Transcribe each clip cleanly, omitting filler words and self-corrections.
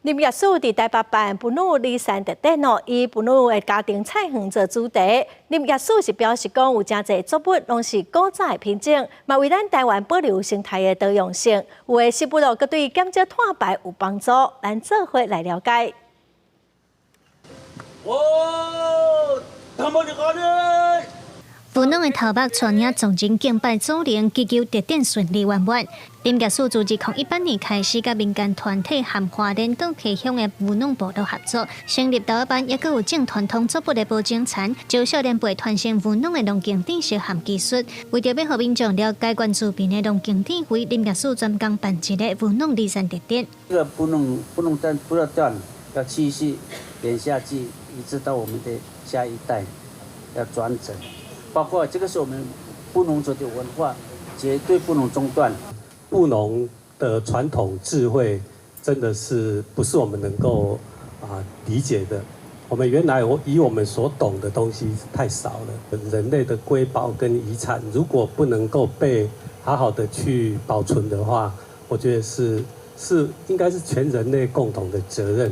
林業署佇台北辦布努離山特展哦，以布努的家庭菜園做主題。林業署是表示講，有誠濟作物攏是古早的品種，嘛為咱台灣保留生態的多樣性。有的食物哦，閣對減少碳排有幫助。咱做伙來了解。哦，他們的布農的頭目帶領眾人敬拜祖靈，祈求特展順利圓滿。林業署自2018年開始，佮民間團體和花蓮島溪鄉的布農部落合作，成立豆仔班，抑閣有種傳統作物的保種田，教少年輩傳承布農的農耕知識和技術。為著欲予民眾了解原住民的農耕智慧，林業署專工辦一个布農離山特展。這個不能斷，不要斷，要繼續連下去，一直到我們的下一代要傳承。包括這個是我們布農族的文化，絕對不能中斷。布農的傳統智慧，真的是不是我們能夠理解的。我們原來我以我們所懂的東西太少了。人類的瑰寶跟遺產，如果不能夠被好好的去保存的話，我覺得是應該是全人類共同的責任。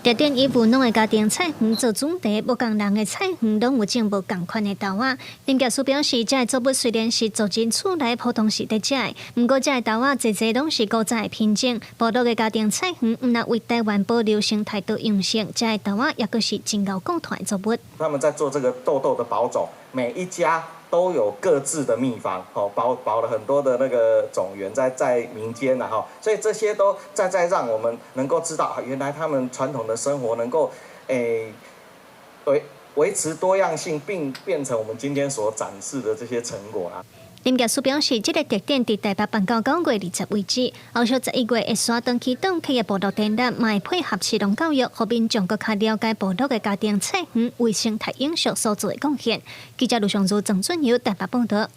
特展以布農的家庭菜園做主題，無仝人的菜園攏有種無仝款的豆仔。林業署表示，這个作物雖然是族人厝內普通時佇食的，毋過這个豆仔濟濟攏是古早的品種。部落的家庭菜園，毋但為台灣保留生態多樣性，這个豆仔抑閣是真𠢕固碳的作物。他們在做這個豆豆的保種，每一家都有各自的秘方，哦，保了很多的那個種源在民間啦，哈，所以這些都在讓我們能夠知道，原來他們傳統的生活能夠，維持多樣性，並變成我們今天所展示的這些成果啦。林業署表示，這个特展佇台北辦到9月20為止，後續11月會徙轉去轉去的部落展覽，嘛會配合食農教育，予民眾閣較了解部落的家庭菜園為生態永續所做的貢獻。記者盧尚如、鄭俊友台北報道。